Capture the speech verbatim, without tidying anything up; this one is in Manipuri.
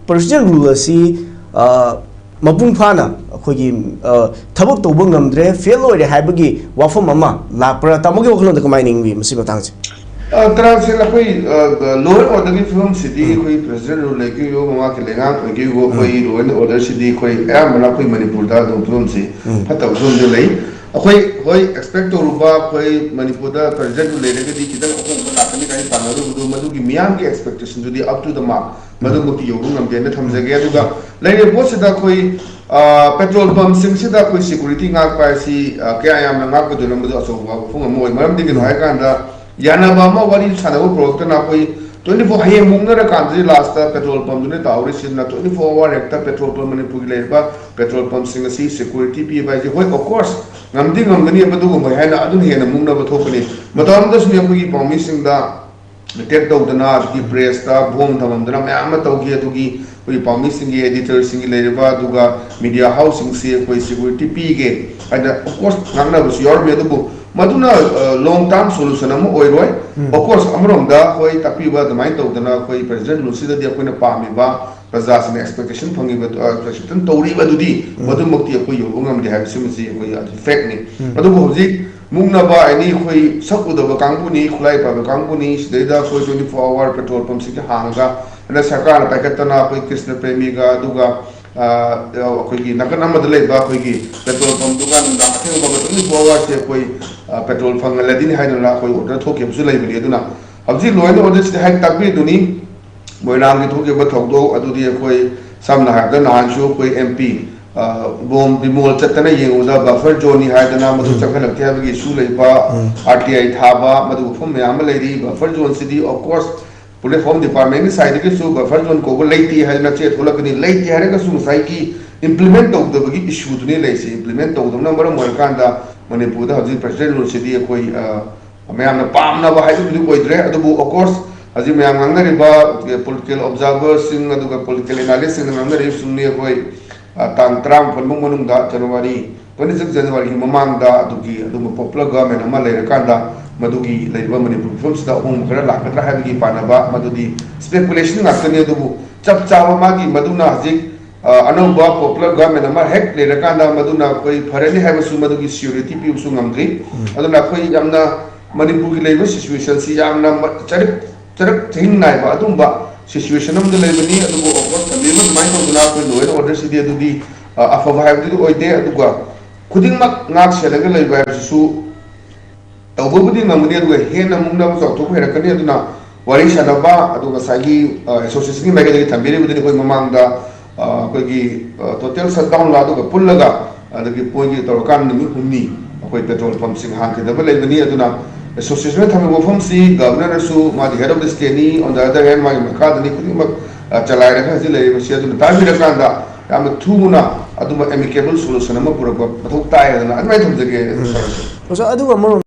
President rule ꯑꯁꯤ ꯑ, ꯃꯄꯨꯡ ꯐꯥꯅ ꯑꯩꯈꯣꯏꯒꯤ ꯑ, ꯊꯕꯛ ꯇꯧꯕ ꯉꯝꯗ꯭ꯔꯦ, ꯐꯦꯜ ꯑꯣꯏꯔꯦ ꯍꯥꯏꯕꯒꯤ ꯋꯥꯐꯝ ꯑꯃ ꯂꯥꯛꯄ꯭ꯔꯥ? ꯇꯥꯃꯣꯒꯤ ꯋꯥꯈꯜꯂꯣꯟꯗ ꯀꯃꯥꯏꯅ ꯌꯦꯡꯕꯤ ꯃꯁꯤ ꯃꯇꯥꯡꯁꯦ? ꯇꯔꯥꯁꯦ ꯑꯩꯈꯣꯏ ꯂꯣ ꯑꯦꯟ ꯑꯣꯔꯗꯔꯒꯤ ꯐꯤꯕꯝꯁꯤꯗꯤ ꯑꯩꯈꯣꯏ ꯄ꯭ꯔꯦꯁꯤꯗꯦꯟ ꯔꯨꯜ ꯂꯩꯈꯤꯕ ꯃꯃꯥꯡꯒꯤ ꯂꯩꯉꯥꯛ ꯑꯣꯏꯈꯤꯕ ꯑꯩꯈꯣꯏ ꯂꯣ ꯑꯦꯟ ꯑꯣꯔꯗꯔꯁꯤꯗꯤ ꯑꯩꯈꯣꯏ ꯑꯌꯥꯝꯕꯅ ꯑꯩꯈꯣꯏ ꯃꯅꯤꯄꯨꯔꯗ ꯑꯗꯨꯝ ꯐꯤꯕꯝꯁꯤ ꯐꯠꯇꯕ ꯐꯤꯕꯝꯗ ꯂꯩ꯫ ꯑꯩꯈꯣꯏ ꯍꯣꯏ ꯑꯦꯛꯁꯄꯦꯛ ꯇꯧꯔꯨꯕ ꯑꯩꯈꯣꯏ ꯃꯅꯤꯄꯨꯔꯗ ꯄ꯭ꯔꯦꯁꯤꯗꯦꯟ ꯔꯨꯜ ꯂꯩꯔꯒꯗꯤ ꯈꯤꯇꯪ ꯑꯍꯣꯡꯕ ꯂꯥꯛꯀꯅꯤ ꯀꯥꯏꯅ ꯄꯥꯅꯔꯨꯕꯗꯨ ꯃꯗꯨꯒꯤ ꯃꯤꯌꯥꯝꯒꯤ ꯑꯦꯛꯁꯄꯦꯛꯇꯦꯁꯟꯗꯨꯗꯤ ꯑꯞ ꯇꯨ ꯗ ꯃꯥꯔꯛ ꯃꯗꯨꯃꯛꯇꯤ ꯌꯧꯕ ꯉꯝꯗꯦꯅ ꯊꯝꯖꯒꯦ꯫ ꯑꯗꯨꯒ ꯂꯩꯔꯤꯕ ꯄꯣꯠꯁꯤꯗ ꯑꯩꯈꯣꯏ ꯄꯦꯇ꯭ꯔꯣꯜ ꯄꯝꯁꯤꯡꯁꯤꯗ ꯑꯩꯈꯣꯏ ꯁꯦꯀꯨꯔꯤꯇꯤ ꯉꯥꯛꯄ ꯍꯥꯏꯁꯤ ꯀꯌꯥ ꯌꯥꯝꯅ ꯉꯥꯛꯀꯗꯣꯏꯅꯣ ꯃꯗꯨ ꯑꯆꯧꯕ ꯋꯥꯐꯝ ꯑꯃ ꯑꯣꯏ꯫ ꯃꯔꯝꯗꯤ ꯀꯩꯅꯣ ꯍꯥꯏꯀꯥꯟꯗ ꯌꯥꯅꯕ ꯑꯃ ꯋꯥꯔꯤ ꯁꯥꯟꯅꯕ ꯄꯨꯔꯛꯇꯅ ꯑꯩꯈꯣꯏ ꯇ꯭ꯋꯦꯟꯇꯤ ꯐꯣꯔ ꯍꯌꯦꯡ ꯃꯨꯛꯅꯔꯀꯥꯟꯗꯗꯤ ꯂꯥꯁꯇ ꯄꯦꯇ꯭ꯔꯣꯜ ꯄꯝꯗꯨꯅ ꯇꯥꯍꯧꯔꯤꯁꯤꯅ ꯇ꯭ꯋꯦꯟꯇꯤ ꯐꯣꯔ ꯑꯋꯥꯔ ꯍꯦꯛꯇ ꯄꯦꯇ꯭ꯔꯣꯜ ꯄꯝ ꯃꯅꯤꯄꯨꯔꯒꯤ ꯂꯩꯔꯤꯕ ꯄꯦꯇ꯭ꯔꯣꯜ ꯄꯝꯁꯤꯡ ꯑꯁꯤ ꯁꯦꯀꯨꯔꯤꯇꯤ ꯄꯤꯕ ꯍꯥꯏꯁꯦ ꯍꯣꯏ ꯑꯣꯐꯀꯣꯔꯁ ꯉꯝꯗꯤ ꯉꯝꯒꯅꯤ ꯑꯗꯨꯒꯨꯝꯕ ꯍꯥꯏꯅ ꯑꯗꯨꯅ ꯍꯦꯟꯅ ꯃꯨꯛꯅꯕ ꯊꯣꯛꯀꯅꯤ꯫ ꯃꯇꯝ ꯑꯃꯗꯁꯨꯅꯦ ꯑꯩꯈꯣꯏꯒꯤ ꯄꯥꯎꯃꯤꯁꯤꯡꯗ ꯑꯦꯇꯦꯛ ꯇꯧꯗꯅ ꯑꯗꯒꯤ ꯄ꯭ꯔꯦꯁꯇ ꯕꯣꯝ ꯊꯝꯃꯝꯗꯅ ꯃꯌꯥꯝ ꯑꯃ ꯇꯧꯈꯤ꯫ ꯑꯗꯨꯒꯤ ꯑꯩꯈꯣꯏꯒꯤ ꯄꯥꯎꯃꯤꯁꯤꯡꯒꯤ ꯑꯦꯗꯤꯇꯔꯁꯤꯡꯒꯤ ꯂꯩꯔꯤꯕ ꯑꯗꯨꯒ ꯃꯤꯗꯤꯌꯥ ꯍꯥꯎꯁꯁꯤꯡꯁꯤ ꯑꯩꯈꯣꯏ ꯁꯦꯀꯨꯔꯤꯇꯤ ꯄꯤꯒꯦ ꯍꯥꯏꯅ ꯑꯣꯐꯀꯣꯔꯁ ꯉꯥꯡꯅꯕꯁꯨ ꯌꯥꯎꯔꯝꯃꯤ꯫ ꯑꯗꯨꯕꯨ ꯃꯗꯨꯅ ꯂꯣꯡ ꯇꯥꯔꯝ ꯁꯣꯂꯨꯁꯟ ꯑꯃ ꯑꯣꯏꯔꯣꯏ꯫ ꯑꯣꯐꯀꯣꯔꯁ ꯑꯃꯔꯣꯝꯗ ꯍꯣꯏ ꯇꯥꯛꯄꯤꯕ ꯑꯗꯨꯃꯥꯏꯅ ꯇꯧꯗꯅ ꯑꯩꯈꯣꯏ ꯄ꯭ꯔꯦꯁꯤꯗꯦꯟ ꯔꯨꯜꯁꯤꯗꯗꯤ ꯑꯩꯈꯣꯏꯅ ꯄꯥꯝꯃꯤꯕ ꯄ꯭ꯔꯖꯥꯁꯤꯡꯅ ꯑꯦꯛꯁꯄꯦꯛꯇꯦꯁꯟ ꯐꯪꯉꯤꯕ ꯑꯦꯛꯁꯄꯦꯛꯇꯦꯁꯟ ꯇꯧꯔꯤꯕ ꯑꯗꯨꯗꯤ ꯃꯗꯨꯃꯛꯇꯤ ꯑꯩꯈꯣꯏ ꯌꯧꯕ ꯉꯝꯗꯦ ꯍꯥꯏꯕꯁꯤꯃꯁꯤ ꯑꯩꯈꯣꯏ ꯐꯦꯛꯅꯤ꯫ ꯑꯗꯨꯕꯨ ꯍꯧꯖꯤꯛ ꯃꯨꯛꯅꯕ ꯑꯦꯅꯤ ꯑꯩꯈꯣꯏ ꯁꯛ ꯎꯗꯕ ꯀꯥꯡꯕꯨꯅꯤ, ꯈꯨꯠꯂꯥꯏ ꯄꯥꯏꯕ ꯀꯥꯡꯕꯨꯅꯤ, ꯁꯤꯗꯩꯗ ꯑꯩꯈꯣꯏ ꯇ꯭ꯋꯦꯟꯇꯤ ꯐꯣꯔ ꯑꯋꯥꯔ ꯄꯦꯇ꯭ꯔꯣꯜ ꯄꯝꯁꯤꯡꯁꯦ ꯍꯥꯡꯉꯒ ꯑꯗ ꯁꯔꯀꯥꯔꯅ ꯄꯥꯏꯈꯠꯇꯅ ꯑꯩꯈꯣꯏ ꯀ꯭ꯔꯤꯁꯅ ꯄ꯭ꯔꯦꯃꯤꯒ ꯑꯗꯨꯒ ꯑꯩꯈꯣꯏꯒꯤ ꯅꯥꯀꯟ ꯑꯃꯗ ꯂꯩꯕ ꯑꯩꯈꯣꯏꯒꯤ ꯄꯦꯇ꯭ꯔꯣꯜ ꯄꯝꯗꯨꯒ ꯅꯨꯡꯗꯥꯡ ꯑꯊꯦꯡꯕ ꯇ꯭ꯋꯦꯟꯇꯤ ꯐꯣꯔ ꯑꯋꯥꯔꯁꯦ ꯑꯩꯈꯣꯏ ꯄꯦꯇ꯭ꯔꯣꯜ ꯐꯪꯍꯜꯂꯗꯤꯅꯤ ꯍꯥꯏꯗꯅ ꯑꯩꯈꯣꯏ ꯑꯣꯔꯗꯔ ꯊꯣꯛꯈꯤꯕꯁꯨ ꯂꯩꯕꯅꯤ꯫ ꯑꯗꯨꯅ ꯍꯧꯖꯤꯛ ꯂꯣ ꯑꯦꯟ ꯑꯣꯔꯗꯔꯁꯤꯗ ꯍꯥꯏ ꯇꯥꯛꯄꯤꯗꯨꯅꯤ꯫ ꯃꯣꯏꯔꯥꯡꯒꯤ ꯊꯣꯛꯈꯤꯕ ꯊꯧꯗꯣꯛ ꯑꯗꯨꯗꯤ ꯑꯩꯈꯣꯏ ꯁꯝꯅ ꯍꯥꯏꯔꯕꯗ ꯅꯍꯥꯟꯁꯨ ꯑꯩꯈꯣꯏ ꯑꯦꯝ ꯄꯤ ꯕꯣꯝ ꯕꯤꯃꯣꯜ ꯆꯠꯇꯅ ꯌꯦꯡꯉꯨꯕꯗ ꯕꯐꯔ ꯖꯣꯟꯅꯤ ꯍꯥꯏꯗꯅ ꯃꯗꯨ ꯆꯪꯍꯜꯂꯛꯇꯦ ꯍꯥꯏꯕꯒꯤ ꯏꯁꯨ ꯂꯩꯕ, ꯑꯥꯔ ꯇꯤ ꯑꯥꯏ ꯊꯥꯕ, ꯃꯗꯨ ꯃꯐꯝ ꯃꯌꯥꯝ ꯑꯃ ꯂꯩꯔꯤ꯫ ꯕꯐꯔ ꯖꯣꯟꯁꯤꯗꯤ ꯑꯣꯐ ꯀꯣꯔꯁ ꯄꯨꯂꯤꯁ ꯍꯣꯝ ꯗꯤꯄꯥꯔꯠꯃꯦꯟꯒꯤ ꯁꯥꯏꯠꯇꯒꯤꯁꯨ ꯕꯐꯔ ꯖꯣꯟ ꯀꯧꯕ ꯂꯩꯇꯦ ꯍꯥꯏꯗꯅ ꯆꯦ ꯊꯣꯛꯂꯛꯀꯅꯤ꯫ ꯂꯩꯇꯦ ꯍꯥꯏꯔꯒꯁꯨ ꯉꯁꯥꯏꯒꯤ ꯏꯝꯄ꯭ꯂꯤꯃꯦꯟ ꯇꯧꯗꯕꯒꯤ ꯏꯁꯨꯗꯨꯅꯤ ꯂꯩꯔꯤꯁꯦ꯫ ꯏꯝꯄ꯭ꯂꯤꯃꯦꯟ ꯇꯧꯗꯕꯅ ꯃꯔꯝ ꯑꯣꯏꯔꯀꯥꯟꯗ ꯃꯅꯤꯄꯨꯔꯗ ꯍꯧꯖꯤꯛ ꯄ꯭ꯔꯦꯁꯤꯗꯦꯟ ꯔꯨꯜꯁꯤꯗꯤ ꯑꯩꯈꯣꯏ ꯃꯌꯥꯝꯅ ꯄꯥꯝꯅꯕ ꯍꯥꯏꯕꯗꯨꯗꯤ ꯑꯣꯏꯗ꯭ꯔꯦ꯫ ꯑꯗꯨꯕꯨ ꯑꯣꯐꯀꯣꯔꯁ ꯍꯧꯖꯤꯛ ꯃꯌꯥꯝ ꯉꯥꯡꯅꯔꯤꯕ ꯄꯣꯂꯤꯇꯤꯀꯦꯜ ꯑꯣꯕꯖꯥꯔꯚꯔꯁꯤꯡ ꯑꯗꯨꯒ ꯄꯣꯂꯤꯇꯤꯀꯦꯜ ꯑꯦꯅꯥꯂꯤꯁꯁꯤꯡꯅ ꯉꯥꯡꯅꯔꯤꯕꯁꯤꯡꯅꯤ꯫ ꯑꯩꯈꯣꯏ ꯇꯥꯡ ꯇꯔꯥꯃꯥꯄꯟ ꯐꯥꯎ ꯃꯅꯨꯡꯗ, ꯖꯅꯋꯥꯔꯤ ꯇ꯭ꯋꯦꯟꯇꯤ ꯁꯤꯛꯁ ꯖꯅꯋꯥꯔꯤꯒꯤ ꯃꯃꯥꯡꯗ ꯑꯗꯨꯒꯤ ꯑꯗꯨꯝꯕ ꯄꯣꯄꯨꯂꯔ ꯒꯚꯔꯟꯃꯦꯟ ꯑꯃ ꯂꯩꯔꯀꯥꯟꯗ ꯃꯗꯨꯒꯤ ꯂꯩꯔꯤꯕ ꯃꯅꯤꯄꯨꯔ ꯐꯤꯕꯝꯁꯤꯗ ꯑꯍꯣꯡꯕ ꯈꯔ ꯂꯥꯛꯀꯗ꯭ꯔꯥ ꯍꯥꯏꯕꯒꯤ ꯄꯥꯅꯕ, ꯃꯗꯨꯗꯤ ꯁ꯭ꯄꯦꯀꯨꯂꯦꯁꯟ ꯉꯥꯛꯇꯅꯤ꯫ ꯑꯗꯨꯕꯨ ꯆꯞ ꯆꯥꯕ ꯃꯥꯒꯤ ꯃꯗꯨꯅ ꯍꯧꯖꯤꯛ, ꯑ, ꯑꯅꯧꯕ popular government ꯑꯃ ꯍꯦꯛ ꯂꯩꯔꯀꯥꯟꯗ ꯃꯗꯨꯅ ꯑꯩꯈꯣꯏ ꯐꯔꯅꯤ ꯍꯥꯏꯕꯁꯨ ꯃꯗꯨꯒꯤ surety ꯄꯤꯕꯁꯨ ꯉꯝꯗ꯭ꯔꯤ꯫ ꯑꯗꯨꯅ ꯑꯩꯈꯣꯏ ꯌꯥꯝꯅ ꯃꯅꯤꯄꯨꯔꯒꯤ ꯂꯩꯔꯤꯕ situation ꯁꯤ ꯌꯥꯝꯅ ꯃ-, ꯆꯔꯛ, ꯆꯔꯛ ꯆꯍꯤꯡ ꯅꯥꯏꯕ ꯑꯗꯨꯒꯨꯝꯕ situation ꯑꯃꯗ ꯂꯩꯕꯅꯤ꯫ ꯑꯗꯨꯕꯨ of course ꯊꯝꯕꯤꯔꯤꯕ ꯑꯗꯨꯃꯥꯏꯅ ꯇꯧꯗꯅ ꯑꯩꯈꯣꯏ law and order ꯁꯤꯗꯤ ꯑꯗꯨꯗꯤ, ꯑ, ꯑꯐꯕ ꯍꯥꯏꯕꯗꯨꯗꯤ ꯑꯣꯏꯗꯦ꯫ ꯑꯗꯨꯒ ꯈꯨꯗꯤꯡꯃꯛ ꯉꯥꯛ ꯁꯦꯜꯂꯒ ꯂꯩꯕ ꯍꯥꯏꯕꯁꯤꯁꯨ ꯇꯧꯕꯕꯨꯗꯤ ꯉꯝꯒꯅꯤ, ꯑꯗꯨꯒ ꯍꯦꯟꯅ ꯃꯨꯛꯅꯕ ꯆꯥꯎꯊꯣꯛꯄ ꯍꯦꯜꯂꯛꯀꯅꯤ꯫ ꯑꯗꯨꯅ ꯋꯥꯔꯤ ꯁꯥꯟꯅꯕ, ꯑꯗꯨ ꯉꯁꯥꯏꯒꯤ, ꯑ, association ꯒꯤ ꯃꯥꯏꯀꯩꯗꯒꯤ ꯊꯝꯕꯤꯔꯤꯕꯗꯨꯅꯤ꯫ ꯑꯩꯈꯣꯏ ꯃꯃꯥꯡꯗ, ꯑ, ꯑꯩꯈꯣꯏꯒꯤ, ꯑ, total shutdown ꯂꯥꯛꯑꯗꯨꯒ ꯄꯨꯜꯂꯒ, ꯑꯗꯒꯤ ꯃꯣꯏꯒꯤ ꯇꯧꯔꯀꯥꯟꯗ ꯅꯨꯃꯤꯠ ꯍꯨꯝꯅꯤ ꯑꯩꯈꯣꯏ petrol pump ꯁꯤꯡ ꯍꯥꯡꯈꯤꯗꯕ ꯂꯩꯕꯅꯤ꯫ ꯑꯗꯨꯅ association ꯅ ꯊꯝꯃꯤꯕ ꯋꯥꯐꯝꯁꯤ governor ꯅꯁꯨ ꯃꯥꯗꯤ head of the state ꯅꯤ, on the other hand ꯃꯥꯒꯤ ꯃꯈꯥꯗꯅꯤ ꯈꯨꯗꯤꯡꯃꯛ, ꯑ, ꯆꯂꯥꯏꯔꯒ ꯍꯧꯖꯤꯛ ꯂꯩꯔꯤꯕꯁꯤ꯫ ꯑꯗꯨꯅ ꯇꯥꯕꯤꯔꯀꯥꯟꯗ ꯌꯥꯝꯅ ꯊꯨꯅ ꯑꯗꯨꯝꯕ amicable solution ꯑꯃ ꯄꯨꯔꯛꯄ ꯃꯊꯧ ꯇꯥꯏ ꯍꯥꯏꯗꯅ ꯑꯗꯨꯃꯥꯏꯅ ꯊꯝꯖꯒꯦ꯫ ꯎꯝ꯫ Sir꯫ ꯑꯣꯖꯥ, ꯑꯗꯨꯒ ꯑꯃꯔꯣꯝ